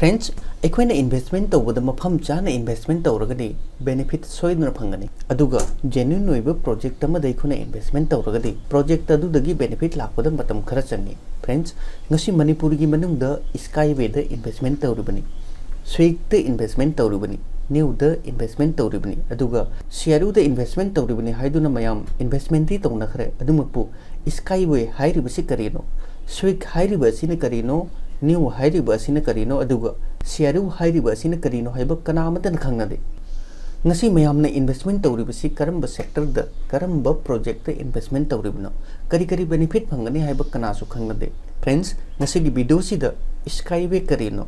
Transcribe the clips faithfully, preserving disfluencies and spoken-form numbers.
Friends, ꯑꯩꯈꯣꯏꯅ investment ꯇꯧꯕꯗ ꯃꯐꯝ ꯆꯥꯅ investment ꯇꯧꯔꯒꯗꯤ benefit ꯁꯣꯏꯗꯅ ꯐꯪꯒꯅꯤ꯫ ꯑꯗꯨꯒ genuine ꯑꯣꯏꯕ project ꯑꯃꯗ ꯑꯩꯈꯣꯏꯅ investment ꯇꯧꯔꯒꯗꯤ project ꯑꯗꯨꯗꯒꯤ benefit ꯂꯥꯛꯄꯗ ꯃꯇꯝ ꯈꯔ ꯆꯪꯏ꯫ Friends, ꯉꯁꯤ ꯃꯅꯤꯄꯨꯔꯒꯤ ꯃꯅꯨꯡꯗ Skywayꯗ investment ꯇꯧꯔꯤꯕꯅꯤ, Swigꯗ investment ꯇꯧꯔꯤꯕꯅꯤ, NEWꯗ investment ꯇꯧꯔꯤꯕꯅꯤ, ꯑꯗꯨꯒ CRUꯗ investment ꯇꯧꯔꯤꯕꯅꯤ ꯍꯥꯏꯗꯨꯅ ꯃꯌꯥꯝ investmentꯗꯤ ꯇꯧꯅꯈ꯭ꯔꯦ꯫ ꯑꯗꯨꯃꯛꯄꯨ Skyway ꯍꯥꯏꯔꯤꯕꯁꯤ ꯀꯔꯤꯅꯣ? Swig ꯍꯥꯏꯔꯤꯕ ꯑꯁꯤꯅ ꯀꯔꯤꯅꯣ? NEW ꯍꯥꯏꯔꯤꯕ ꯑꯁꯤꯅ ꯀꯔꯤꯅꯣ? ꯑꯗꯨꯒ CRU ꯍꯥꯏꯔꯤꯕ ꯑꯁꯤꯅ ꯀꯔꯤꯅꯣ ꯍꯥꯏꯕ ꯀꯅꯥ ꯑꯃꯠꯇꯅ ꯈꯪꯅꯗꯦ꯫ ꯉꯁꯤ ꯃꯌꯥꯝꯅ investment ꯇꯧꯔꯤꯕꯁꯤ ꯀꯔꯝꯕ sectorꯗ, ꯀꯔꯝꯕ projectꯇ investment ꯇꯧꯔꯤꯕꯅꯣ? ꯀꯔꯤ ꯀꯔꯤ benefit ꯐꯪꯒꯅꯤ ꯍꯥꯏꯕ ꯀꯅꯥꯁꯨ ꯈꯪꯅꯗꯦ꯫ Friends, ꯉꯁꯤꯒꯤ videoꯁꯤꯗ Skyway ꯀꯔꯤꯅꯣ?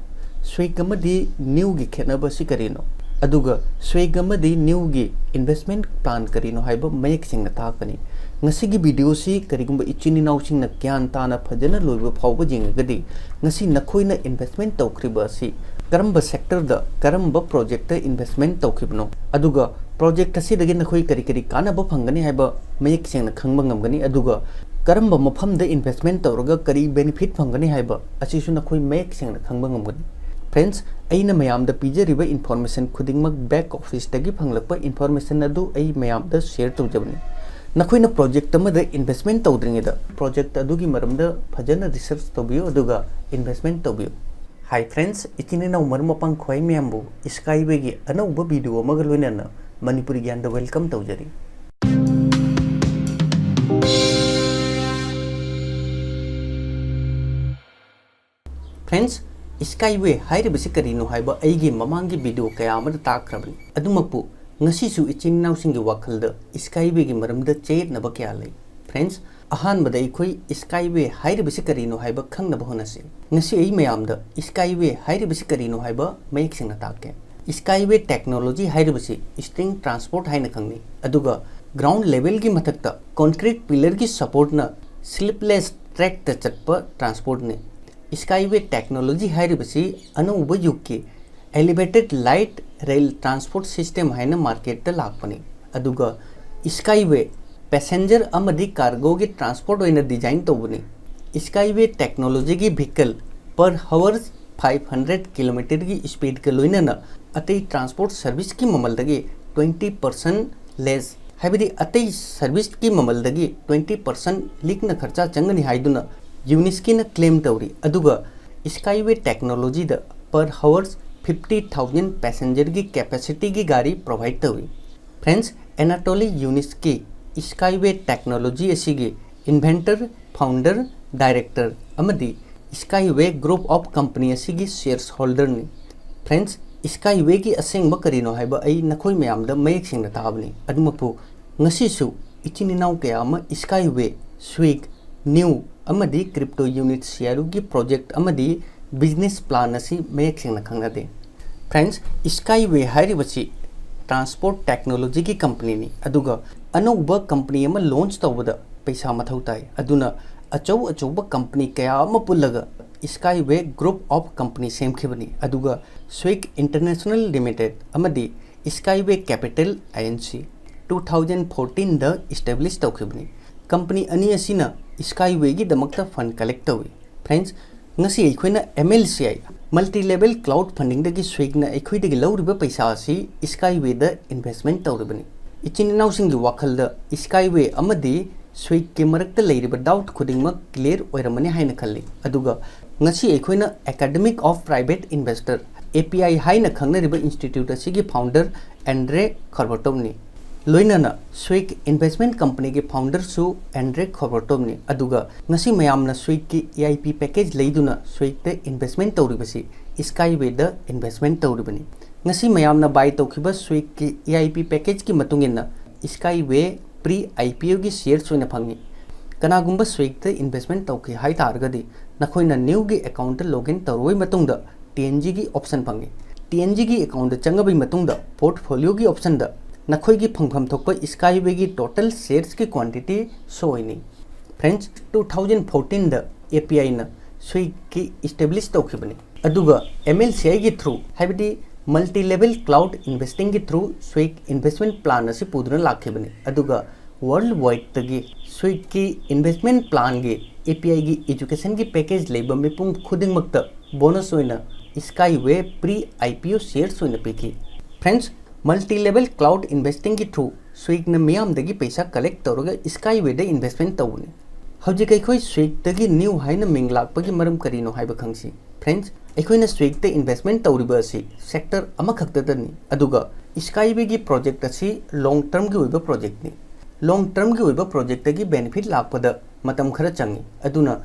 Swig ꯑꯃꯗꯤ NEWꯒꯤ ꯈꯦꯠꯅꯕ ꯑꯁꯤ ꯀꯔꯤꯅꯣ? ꯑꯗꯨꯒ Swig ꯑꯃꯗꯤ NEWꯒꯤ investment plan ꯀꯔꯤꯅꯣ ꯍꯥꯏꯕ ꯃꯌꯦꯛ ꯁꯦꯡꯅ ꯇꯥꯛꯀꯅꯤ꯫ ꯉꯁꯤꯒꯤ videoꯁꯤ ꯀꯔꯤꯒꯨꯝꯕ ꯏꯆꯤꯟ ꯏꯅꯥꯎꯁꯤꯡꯅ ꯒ꯭ꯌꯥꯟ ꯇꯥꯅ ꯐꯖꯅ ꯂꯣꯏꯕ ꯐꯥꯎꯕ ꯌꯦꯡꯉꯒꯗꯤ, ꯉꯁꯤ ꯅꯈꯣꯏꯅ investment ꯇꯧꯈ꯭ꯔꯤꯕ ꯑꯁꯤ ꯀꯔꯝꯕ sectorꯗ, ꯀꯔꯝꯕ projectꯇ investment ꯇꯧꯈꯤꯕꯅꯣ, ꯑꯗꯨꯒ project ꯑꯁꯤꯗꯒꯤ ꯅꯈꯣꯏ ꯀꯔꯤ ꯀꯔꯤ ꯀꯥꯟꯅꯕ ꯐꯪꯒꯅꯤ ꯍꯥꯏꯕ ꯃꯌꯦꯛ ꯁꯦꯡꯅ ꯈꯪꯕ ꯉꯝꯒꯅꯤ꯫ ꯑꯗꯨꯒ ꯀꯔꯝꯕ ꯃꯐꯝꯗ investment ꯇꯧꯔꯒ ꯀꯔꯤ benefit ꯐꯪꯒꯅꯤ ꯍꯥꯏꯕ ꯑꯁꯤꯁꯨ ꯅꯈꯣꯏ ꯃꯌꯦꯛ ꯁꯦꯡꯅ ꯈꯪꯕ ꯉꯝꯒꯅꯤ꯫ Friends, ꯑꯩꯅ ꯃꯌꯥꯝꯗ ꯄꯤꯖꯔꯤꯕ information ꯈꯨꯗꯤꯡꯃꯛ back officeꯇꯒꯤ ꯐꯪꯂꯛꯄ information ꯑꯗꯨ ꯑꯩ ꯃꯌꯥꯝꯗ share ꯇꯧꯖꯕꯅꯤ꯫ ꯅꯈꯣꯏꯅ project ꯑꯃꯗ investment ꯇꯧꯗ꯭ꯔꯤꯉꯩꯗ project ꯑꯗꯨꯒꯤ ꯃꯔꯝꯗ ꯐꯖꯅ research ꯇꯧꯕꯤꯌꯨ, ꯑꯗꯨꯒ investment ꯇꯧꯕꯤꯌꯨ꯫ Hi friends, ꯏꯆꯤꯟ ꯏꯅꯥꯎ ꯃꯔꯨꯞ ꯃꯄꯥꯡ ꯈ꯭ꯋꯥꯏ ꯃꯌꯥꯝꯕꯨ Skywayꯒꯤ ꯑꯅꯧꯕ video ꯑꯃꯒ ꯂꯣꯏꯅꯅ ꯃꯅꯤꯄꯨꯔꯤ ꯒ꯭ꯌꯥꯟꯗ welcome ꯇꯧꯖꯔꯤ꯫ Friends, Skyway ꯍꯥꯏꯔꯤꯕꯁꯤ ꯀꯔꯤꯅꯣ ꯍꯥꯏꯕ ꯑꯩꯒꯤ ꯃꯃꯥꯡꯒꯤ video ꯀꯌꯥ ꯑꯃꯗ ꯇꯥꯛꯈ꯭ꯔꯕꯅꯤ꯫ ꯑꯗꯨꯃꯛꯄꯨ ꯉꯁꯤꯁꯨ ꯏꯆꯤꯟ ꯏꯅꯥꯎꯁꯤꯡꯒꯤ ꯋꯥꯈꯜꯗ Skywayꯒꯤ ꯃꯔꯝꯗ ꯆꯌꯦꯠꯅꯕ ꯀꯌꯥ ꯂꯩ꯫ Friends, ꯑꯍꯥꯟꯕꯗ ꯑꯩꯈꯣꯏ Skyway ꯍꯥꯏꯔꯤꯕꯁꯤ ꯀꯔꯤꯅꯣ ꯍꯥꯏꯕ ꯈꯪꯅꯕ ꯍꯣꯠꯅꯁꯤ꯫ ꯉꯁꯤ ꯑꯩ ꯃꯌꯥꯝꯗ Skyway ꯍꯥꯏꯔꯤꯕꯁꯤ ꯀꯔꯤꯅꯣ ꯍꯥꯏꯕ ꯃꯌꯦꯛ ꯁꯦꯡꯅ ꯇꯥꯛꯀꯦ꯫ Skyway technology ꯍꯥꯏꯔꯤꯕꯁꯤ string transport ꯍꯥꯏꯅ ꯈꯪꯅꯩ, ꯑꯗꯨꯒ ground levelꯒꯤ ꯃꯊꯛꯇ concrete pillarꯒꯤ supportꯅ slipless trackꯇ ꯆꯠꯄ transportꯅꯤ꯫ Skyway technology ꯍꯥꯏꯔꯤꯕꯁꯤ ꯑꯅꯧꯕ ꯌꯨꯒꯀꯤ elevated light rail transport system ꯍꯥꯏꯅ marketꯇ ꯂꯥꯛꯄꯅꯤ꯫ ꯑꯗꯨꯒ Skyway passenger ꯑꯃꯗꯤ cargoꯒꯤ transport ꯑꯣꯏꯅ design ꯇꯧꯕꯅꯤ꯫ Skyway technologyꯒꯤ vehicle per hour five hundred kilometerꯒꯤ speedꯒ ꯂꯣꯏꯅꯅ ꯑꯇꯩ transport serviceꯀꯤ ꯃꯃꯜꯗꯒꯤ twenty percent less, ꯍꯥꯏꯕꯗꯤ ꯑꯇꯩ serviceꯀꯤ ꯃꯃꯜꯗꯒꯤ twenty percent ꯂꯤꯛꯅ ꯈꯔꯆꯥ ꯆꯪꯒꯅꯤ ꯍꯥꯏꯗꯨꯅ ꯌꯨꯅꯤꯁꯀꯤꯅ claim ꯇꯧꯔꯤ꯫ ꯑꯗꯨꯒ Skyway technologyꯗ per hours fifty thousand passengerꯒꯤ capacityꯒꯤ ꯒꯥꯔꯤ provide ꯇꯧꯔꯤ꯫ Friends, Anatoly Yuniskey Skyway technology ꯑꯁꯤꯒꯤ inventor, founder, director ꯑꯃꯗꯤ Skyway group of company ꯑꯁꯤꯒꯤ shares holderꯅꯤ꯫ Friends, Skywayꯒꯤ ꯑꯁꯦꯡꯕ ꯀꯔꯤꯅꯣ ꯍꯥꯏꯕ ꯑꯩ ꯅꯈꯣꯏ ꯃꯌꯥꯝꯗ ꯃꯌꯦꯛ ꯁꯦꯡꯅ ꯇꯥꯕꯅꯤ꯫ ꯑꯗꯨꯃꯛꯄꯨ ꯉꯁꯤꯁꯨ ꯏꯆꯤꯟ ꯏꯅꯥꯎ ꯀꯌꯥ ꯑꯃ Skyway, Swig, New ꯑꯃꯗꯤ crypto unit ꯁꯤꯌꯥꯔꯨꯒꯤ project ꯑꯃꯗꯤ business plan ꯑꯁꯤ ꯃꯌꯦꯛ ꯁꯦꯡꯅ ꯈꯪꯅꯗꯦ꯫ Friends, Skyway ꯍꯥꯏꯔꯤꯕꯁꯤ transport technologyꯒꯤ companyꯅꯤ, ꯑꯗꯨꯒ ꯑꯅꯧꯕ company ꯑꯃ launch ꯇꯧꯕꯗ ꯄꯩꯁꯥ ꯃꯊꯧ ꯇꯥꯏ꯫ ꯑꯗꯨꯅ ꯑꯆꯧ ꯑꯆꯧꯕ company ꯀꯌꯥ ꯑꯃ ꯄꯨꯜꯂꯒ Skyway group of company ꯁꯦꯝꯈꯤꯕꯅꯤ꯫ ꯑꯗꯨꯒ Swig International Limited ꯑꯃꯗꯤ Skyway Capital Inc two thousand fourteenꯗ establish ꯇꯧꯈꯤꯕꯅꯤ꯫ Company ꯑꯅꯤ ꯑꯁꯤꯅ Skywayꯒꯤꯗꯃꯛꯇ fund collect ꯇꯧꯏ꯫ Friends, ꯉꯁꯤ ꯑꯩꯈꯣꯏꯅ M L C I, multi level cloud fundingꯗꯒꯤ Swigꯅ ꯑꯩꯈꯣꯏꯗꯒꯤ ꯂꯧꯔꯤꯕ ꯄꯩꯁꯥ ꯑꯁꯤ Skywayꯗ investment ꯇꯧꯔꯤꯕꯅꯤ꯫ ꯏꯆꯤꯟ ꯏꯅꯥꯎꯁꯤꯡꯒꯤ ꯋꯥꯈꯜꯗ Skyway ꯑꯃꯗꯤ Swigꯀꯤ ꯃꯔꯛꯇ ꯂꯩꯔꯤꯕ doubt ꯈꯨꯗꯤꯡꯃꯛ clear ꯑꯣꯏꯔꯝꯃꯅꯤ ꯍꯥꯏꯅ ꯈꯜꯂꯤ꯫ ꯑꯗꯨꯒ ꯉꯁꯤ ꯑꯩꯈꯣꯏꯅ Academy of Private Investor, A P I ꯍꯥꯏꯅ ꯈꯪꯅꯔꯤꯕ institute ꯑꯁꯤꯒꯤ founder Andre Khorbatovꯅꯤ꯫ ꯂꯣꯏꯅꯅ Swig Investment Companyꯒꯤ founderꯁꯨ Andre Khorbatovꯅꯤ꯫ ꯑꯗꯨꯒ ꯉꯁꯤ ꯃꯌꯥꯝꯅ Swigꯀꯤ E I P package ꯂꯩꯗꯨꯅ Swigꯇ investment ꯇꯧꯔꯤꯕꯁꯤ Skywayꯗ investment ꯇꯧꯔꯤꯕꯅꯤ꯫ ꯉꯁꯤ ꯃꯌꯥꯝꯅ buy ꯇꯧꯈꯤꯕ Swigꯀꯤ E I P packageꯀꯤ ꯃꯇꯨꯡ ꯏꯟꯅ Skyway pre I P Oꯒꯤ shares ꯑꯣꯏꯅ ꯐꯪꯏ꯫ ꯀꯅꯥꯒꯨꯝꯕ Swigꯇ investment ꯇꯧꯈꯤ ꯍꯥꯏ ꯇꯥꯔꯒꯗꯤ ꯅꯈꯣꯏꯅ Newꯒꯤ accountꯇ login ꯇꯧꯔꯕ ꯃꯇꯨꯡꯗ T N Gꯒꯤ option ꯐꯪꯏ꯫ T N Gꯒꯤ accountꯇ ꯆꯪꯉꯕꯒꯤ ꯃꯇꯨꯡꯗ portfolioꯒꯤ optionꯗ ꯅꯈꯣꯏꯒꯤ ꯐꯪꯐꯝ ꯊꯣꯛꯄ Skywayꯒꯤ total sharesꯀꯤ quantity show ꯑꯣꯏꯅꯤ꯫ Friends, two thousand fourteenꯗ A P Iꯅ Swigꯀꯤ establish ꯇꯧꯈꯤꯕꯅꯤ꯫ ꯑꯗꯨꯒ M L C Iꯒꯤ through, ꯍꯥꯏꯕꯗꯤ multi level cloud investingꯒꯤ through Swig investment plan ꯑꯁꯤ ꯄꯨꯗꯨꯅ ꯂꯥꯛꯈꯤꯕꯅꯤ꯫ ꯑꯗꯨꯒ ꯋꯥꯔꯜ ꯋꯥꯏꯗꯇꯒꯤ ꯁ꯭ꯋꯤꯒꯀꯤ ꯏꯟꯚꯦꯁꯃꯦꯟ ꯄ꯭ꯂꯥꯟꯒꯤ, ꯑꯦ ꯄꯤ ꯑꯥꯏꯒꯤ ꯑꯦꯖꯨꯀꯦꯁꯟꯒꯤ ꯄꯦꯀꯦꯖ ꯂꯩꯕ ꯃꯤꯄꯨꯝ ꯈꯨꯗꯤꯡꯃꯛꯇ ꯕꯣꯅꯁ ꯑꯣꯏꯅ Skyway pre I P O shares ꯑꯣꯏꯅ ꯄꯤꯈꯤ꯫ Friends, multi level cloud investing ꯒꯤ through ꯁ꯭ꯋꯤꯒꯅ ꯃꯤꯌꯥꯝꯗꯒꯤ ꯄꯩꯁꯥ ꯀꯂꯦꯛ ꯇꯧꯔꯒ Skyway ꯗ ꯏꯟꯚꯦꯁꯃꯦꯟ ꯇꯧꯕꯅꯤ꯫ ꯍꯧꯖꯤꯛ ꯑꯩꯈꯣꯏ ꯁ꯭ꯋꯤꯒꯇꯒꯤ ꯅ꯭ꯌꯨ ꯍꯥꯏꯅ ꯃꯤꯡ ꯂꯥꯛꯄꯒꯤ ꯃꯔꯝ ꯀꯔꯤꯅꯣ ꯍꯥꯏꯕ ꯈꯪꯁꯤ꯫ Friends, ꯑꯩꯈꯣꯏꯅ ꯁ꯭ꯋꯤꯒꯇ ꯏꯟꯚꯦꯁꯃꯦꯟ ꯇꯧꯔꯤꯕ ꯑꯁꯤ ꯁꯦꯛꯇꯔ ꯑꯃꯈꯛꯇꯗꯅꯤ, ꯑꯗꯨꯒ Skyway ꯒꯤ ꯄ꯭ꯔꯣꯖꯦꯛ ꯑꯁꯤ ꯂꯣꯡ ꯇꯔꯝꯒꯤ ꯑꯣꯏꯕ ꯄ꯭ꯔꯣꯖꯦꯛꯅꯤ꯫ ꯂꯣꯡ ꯇꯔꯝꯒꯤ ꯑꯣꯏꯕ ꯄ꯭ꯔꯣꯖꯦꯛꯇꯒꯤ ꯕꯦꯅꯤꯐꯤꯠ ꯂꯥꯛꯄꯗ ꯃꯇꯝ ꯈꯔ ꯆꯪꯏ꯫ ꯑꯗꯨꯅ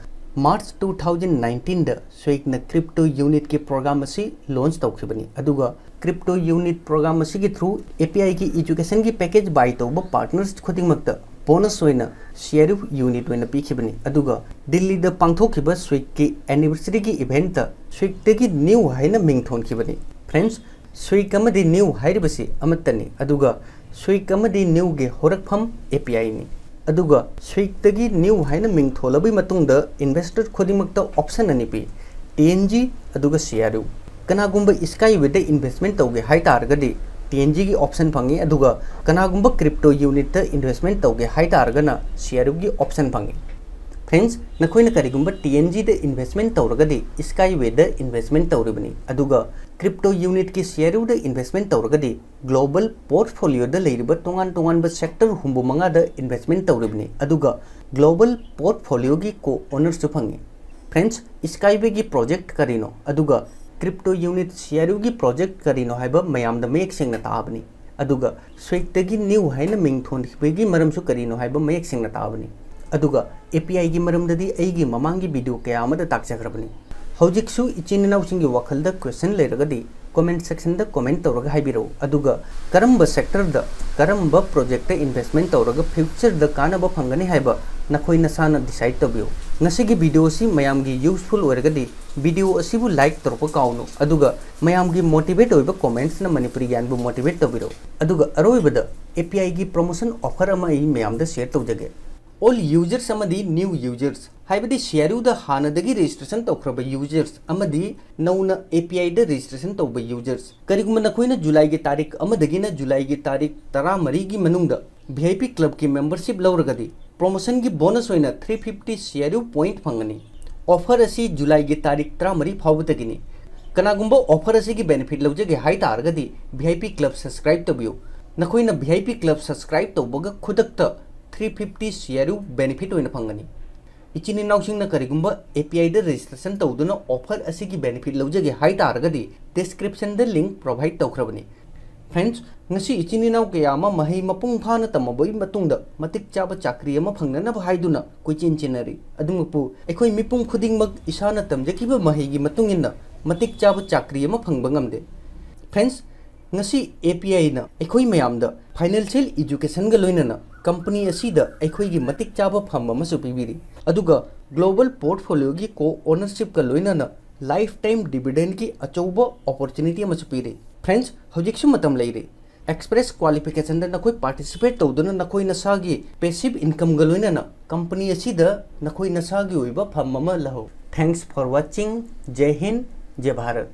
March two thousand nineteen ꯗ ꯁ꯭ꯋꯤꯒꯅ ꯀ꯭ꯔꯤꯞꯇꯣ ꯌꯨꯅꯤꯠꯀꯤ ꯄ꯭ꯔꯣꯒ꯭ꯔꯥꯝ ꯑꯁꯤ ꯂꯣꯟꯆ ꯇꯧꯈꯤꯕꯅꯤ꯫ ꯑꯗꯨꯒ ꯀ꯭ꯔꯤꯞꯇꯣ ꯌꯨꯅꯤꯠ ꯄ꯭ꯔꯣꯒ꯭ꯔꯥꯝ ꯑꯁꯤꯒꯤ through A P I ꯒꯤ ꯑꯦꯖꯨꯀꯦꯁꯟꯒꯤ ꯄꯦꯀꯦꯖ ꯕꯥꯏ ꯇꯧꯕ ꯄꯥꯔꯠꯅꯔꯁ ꯈꯨꯗꯤꯡꯃꯛꯇ ꯕꯣꯅꯁ ꯑꯣꯏꯅ C R U ꯌꯨꯅꯤꯠ ꯑꯣꯏꯅ ꯄꯤꯈꯤꯕꯅꯤ꯫ ꯑꯗꯨꯒ ꯗꯤꯜꯂꯤꯗ ꯄꯥꯡꯊꯣꯛꯈꯤꯕ ꯁ꯭ꯋꯤꯒꯀꯤ ꯑꯦꯅꯤꯚꯔꯁꯔꯤꯒꯤ ꯏꯚꯦꯟꯠꯇ ꯁ꯭ꯋꯤꯒꯇꯒꯤ ꯅ꯭ꯌꯨ ꯍꯥꯏꯅ ꯃꯤꯡ ꯊꯣꯟꯈꯤꯕꯅꯤ꯫ Friends, ꯁ꯭ꯋꯤꯒ ꯑꯃꯗꯤ ꯅ꯭ꯌꯨ ꯍꯥꯏꯔꯤꯕꯁꯤ ꯑꯃꯠꯇꯅꯤ, ꯑꯗꯨꯒ ꯁ꯭ꯋꯤꯒ ꯑꯃꯗꯤ ꯅ꯭ꯌꯨꯒꯤ ꯍꯧꯔꯛꯐꯝ A P I ꯅꯤ꯫ ꯑꯗꯨꯒ ꯁ꯭ꯋꯤꯒꯇꯒꯤ ꯅ꯭ꯌꯨ ꯍꯥꯏꯅ ꯃꯤꯡ ꯊꯣꯜꯂꯕꯒꯤ ꯃꯇꯨꯡꯗ ꯏꯟꯚꯦꯁꯇꯔ ꯈꯨꯗꯤꯡꯃꯛꯇ ꯑꯣꯞꯁꯟ ꯑꯅꯤ ꯄꯤ, T N G ꯑꯗꯨꯒ C R U꯫ ꯀꯅꯥꯒꯨꯝꯕ Skyway ꯗ ꯏꯟꯚꯦꯁꯃꯦꯟ ꯇꯧꯒꯦ ꯍꯥꯏ ꯇꯥꯔꯒꯗꯤ T N G ꯒꯤ ꯑꯣꯞꯁꯟ ꯐꯪꯉꯤ, ꯑꯗꯨꯒ ꯀꯅꯥꯒꯨꯝꯕ ꯀ꯭ꯔꯤꯞꯇꯣ ꯌꯨꯅꯤꯠꯇ ꯏꯟꯚꯦꯁꯃꯦꯟ ꯇꯧꯒꯦ ꯍꯥꯏ ꯇꯥꯔꯒꯅ C R U ꯒꯤ ꯑꯣꯞꯁꯟ ꯐꯪꯉꯤ꯫ Friends, ꯅꯈꯣꯏꯅ ꯀꯔꯤꯒꯨꯝꯕ T N G ꯗ ꯏꯟꯚꯦꯁꯃꯦꯟ ꯇꯧꯔꯒꯗꯤ Skyway ꯗ ꯏꯟꯚꯦꯁꯃꯦꯟ ꯇꯧꯔꯤꯕꯅꯤ, ꯑꯗꯨꯒ ꯀ꯭ꯔꯤꯞꯇꯣ ꯌꯨꯅꯤꯠꯀꯤ C R U ꯗ ꯏꯟꯚꯦꯁꯃꯦꯟ ꯇꯧꯔꯒꯗꯤ ꯒ꯭ꯂꯣꯕꯜ ꯄꯣꯔꯠꯐꯣꯂꯤꯑꯣꯗ ꯂꯩꯔꯤꯕ ꯇꯣꯉꯥꯟ ꯇꯣꯉꯥꯟꯕ ꯁꯦꯛꯇꯔ ꯍꯨꯝꯐꯨ ꯃꯉꯥꯗ ꯏꯟꯚꯦꯁꯃꯦꯟ ꯇꯧꯔꯤꯕꯅꯤ, ꯑꯗꯨꯒ ꯒ꯭ꯂꯣꯕꯜ ꯄꯣꯔꯠꯐꯣꯂꯤꯑꯣꯒꯤ ꯀꯣ ꯑꯣꯅꯔꯁꯨ ꯐꯪꯉꯤ꯫ Friends, Skyway ꯒꯤ ꯄ꯭ꯔꯣꯖꯦꯛ ꯀꯔꯤꯅꯣ, ꯑꯗꯨꯒ ꯀ꯭ꯔꯤꯞꯇꯣ ꯌꯨꯅꯤꯠ C R U ꯒꯤ ꯄ꯭ꯔꯣꯖꯦꯛ ꯀꯔꯤꯅꯣ ꯍꯥꯏꯕ ꯃꯌꯥꯝꯗ ꯃꯌꯦꯛ ꯁꯦꯡꯅ ꯇꯥꯛꯑꯕꯅꯤ꯫ ꯑꯗꯨꯒ ꯁ꯭ꯋꯤꯒꯇꯒꯤ ꯅ꯭ꯌꯨ ꯍꯥꯏꯅ ꯃꯤꯡ ꯊꯣꯟꯈꯤꯕꯒꯤ ꯃꯔꯝꯁꯨ ꯀꯔꯤꯅꯣ ꯍꯥꯏꯕ ꯃꯌꯦꯛ ꯁꯦꯡꯅ ꯇꯥꯛꯑꯕꯅꯤ꯫ ꯑꯗꯨꯒ A P I ꯒꯤ ꯃꯔꯝꯗꯗꯤ ꯑꯩꯒꯤ ꯃꯃꯥꯡꯒꯤ ꯚꯤꯗꯤꯑꯣ ꯀꯌꯥ ꯑꯃꯗ ꯇꯥꯛꯆꯈ꯭ꯔꯕꯅꯤ꯫ ꯍꯧꯖꯤꯛꯁꯨ ꯏꯆꯤꯟ ꯏꯅꯥꯎꯁꯤꯡꯒꯤ ꯋꯥꯈꯜꯗ ꯀ꯭ꯋꯦꯁꯟ ꯂꯩꯔꯒꯗꯤ ꯀꯣꯃꯦꯟꯠ ꯁꯦꯛꯁꯟꯗ ꯀꯣꯃꯦꯟꯠ ꯇꯧꯔꯒ ꯍꯥꯏꯕꯤꯔꯛꯎ, ꯑꯗꯨꯒ ꯀꯔꯝꯕ ꯁꯦꯛꯇꯔꯗ, ꯀꯔꯝꯕ ꯄ꯭ꯔꯣꯖꯦꯛꯇ ꯏꯟꯚꯦꯁꯃꯦꯟꯠ ꯇꯧꯔꯒ ꯐ꯭ꯌꯨꯆꯔꯗ ꯀꯥꯟꯅꯕ ꯐꯪꯒꯅꯤ ꯍꯥꯏꯕ ꯅꯈꯣꯏ ꯅꯁꯥꯅ ꯗꯤꯁꯥꯏꯗ ꯇꯧꯕꯤꯌꯨ꯫ ꯉꯁꯤꯒꯤ ꯚꯤꯗꯤꯑꯣ ꯑꯁꯤ ꯃꯌꯥꯝꯒꯤ ꯌꯨꯁꯐꯨꯜ ꯑꯣꯏꯔꯒꯗꯤ ꯚꯤꯗꯤꯑꯣ ꯑꯁꯤꯕꯨ ꯂꯥꯏꯛ ꯇꯧꯔꯛꯄ ꯀꯥꯎꯅꯨ, ꯑꯗꯨꯒ ꯃꯌꯥꯝꯒꯤ ꯃꯣꯇꯤꯚꯦꯠ ꯑꯣꯏꯕ ꯀꯣꯃꯦꯟꯠꯁꯅ ꯃꯅꯤꯄꯨꯔꯤ ꯒ꯭ꯌꯥꯟꯕꯨ ꯃꯣꯇꯤꯚꯦꯠ ꯇꯧꯕꯤꯔꯛꯎ꯫ ꯑꯗꯨꯒ ꯑꯔꯣꯏꯕꯗ A P I ꯒꯤ ꯄ꯭ꯔꯣꯃꯣꯁꯟ ꯑꯣꯐꯔ ꯑꯃ ꯑꯩ ꯃꯌꯥꯝꯗ ꯁꯤꯌꯔ ꯇꯧꯖꯒꯦ꯫ ꯑꯣꯜ ꯌꯨꯖꯔꯁ ꯑꯃꯗꯤ ꯅ꯭ꯌꯨ ꯌꯨꯖꯔꯁ, ꯍꯥꯏꯕꯗꯤ C R U ꯗ ꯍꯥꯟꯅꯗꯒꯤ ꯔꯦꯖꯤꯁꯇ꯭ꯔꯦꯁꯟ ꯇꯧꯈ꯭ꯔꯕ ꯌꯨꯖꯔꯁ ꯑꯃꯗꯤ ꯅꯧꯅ A P I the registration ꯇꯧꯕ ꯌꯨꯖꯔꯁ, ꯀꯔꯤꯒꯨꯝꯕ ꯅꯈꯣꯏꯅ ꯖꯨꯂꯥꯏꯒꯤ ꯇꯥꯔꯤꯛ ꯑꯃꯗꯒꯤꯅ ꯖꯨꯂꯥꯏꯒꯤ ꯇꯥꯔꯤꯛ ꯇꯔꯥꯃꯔꯤꯒꯤ ꯃꯅꯨꯡꯗ V I P clubꯀꯤ membership ꯂꯧꯔꯒꯗꯤ promotionꯒꯤ bonus ꯑꯣꯏꯅ three fifty C R U point ꯐꯪꯒꯅꯤ꯫ Offer ꯑꯁꯤ Julyꯒꯤ ꯇꯥꯔꯤꯛ ꯇꯔꯥꯃꯔꯤ ꯐꯥꯎꯕꯗꯒꯤꯅꯤ꯫ ꯀꯅꯥꯒꯨꯝꯕ offer ꯑꯁꯤꯒꯤ benefit ꯂꯧꯖꯒꯦ ꯍꯥꯏ ꯇꯥꯔꯒꯗꯤ V I P club subscribe ꯇꯧꯕꯤꯌꯨ꯫ ꯅꯈꯣꯏꯅ V I P club subscribe ꯇꯧꯕꯒ ꯈꯨꯗꯛꯇ three fifty C R U benefit ꯑꯣꯏꯅ ꯐꯪꯒꯅꯤ꯫ ꯏꯆꯤꯟ ꯏꯅꯥꯎꯁꯤꯡꯅ ꯀꯔꯤꯒꯨꯝꯕ A P Iꯗ registration ꯇꯧꯗꯨꯅ offer ꯑꯁꯤꯒꯤ benefit ꯂꯧꯖꯒꯦ ꯍꯥꯏ ꯇꯥꯔꯒꯗꯤ descriptionꯗ link provide ꯇꯧꯈ꯭ꯔꯕꯅꯤ꯫ Friends, ꯉꯁꯤ ꯏꯆꯤꯟ ꯏꯅꯥꯎ ꯀꯌꯥ ꯑꯃ ꯃꯍꯩ ꯃꯄꯨꯡ ꯐꯥꯅ ꯇꯝꯃꯕꯒꯤ ꯃꯇꯨꯡꯗ ꯃꯇꯤꯛ ꯆꯥꯕ ꯆꯥꯀ꯭ꯔꯤ ꯑꯃ ꯐꯪꯅꯅꯕ ꯍꯥꯏꯗꯨꯅ ꯀꯣꯏꯆꯦꯟ ꯆꯦꯟꯅꯔꯤ꯫ ꯑꯗꯨꯃꯛꯄꯨ ꯑꯩꯈꯣꯏ ꯃꯤꯄꯨꯝ ꯈꯨꯗꯤꯡꯃꯛ ꯏꯁꯥꯅ ꯇꯝꯖꯈꯤꯕ ꯃꯍꯩꯒꯤ ꯃꯇꯨꯡ ꯏꯟꯅ ꯃꯇꯤꯛ ꯆꯥꯕ ꯆꯥꯀ꯭ꯔꯤ ꯑꯃ ꯐꯪꯕ ꯉꯝꯗꯦ꯫ Friends, ꯉꯁꯤ A P Iꯅ ꯑꯩꯈꯣꯏ ꯃꯌꯥꯝꯗ financial educationꯒ ꯂꯣꯏꯅꯅ company ꯑꯁꯤꯗ ꯑꯩꯈꯣꯏꯒꯤ ꯃꯇꯤꯛ ꯆꯥꯕ ꯐꯝ ꯑꯃꯁꯨ ꯄꯤꯕꯤꯔꯤ꯫ ꯑꯗꯨꯒ global portfolioꯒꯤ co-ownershipꯀ ꯂꯣꯏꯅꯅ lifetime dividendꯒꯤ ꯑꯆꯧꯕ opportunity ꯑꯃꯁꯨ ꯄꯤꯔꯤ꯫ Friends, ꯍꯧꯖꯤꯛꯁꯨ ꯃꯇꯝ ꯂꯩꯔꯤ꯫ Express qualificationꯗ ꯅꯈꯣꯏ participate ꯇꯧꯗꯨꯅ ꯅꯈꯣꯏ ꯅꯁꯥꯒꯤ passive incomeꯒ ꯂꯣꯏꯅꯅ company ꯑꯁꯤꯗ ꯅꯈꯣꯏ ꯅꯁꯥꯒꯤ ꯑꯣꯏꯕ ꯐꯝ ꯑꯃ ꯂꯧꯍꯧ꯫ Thanks for watching. ꯖꯩ Hind, ꯖꯩ Bharat.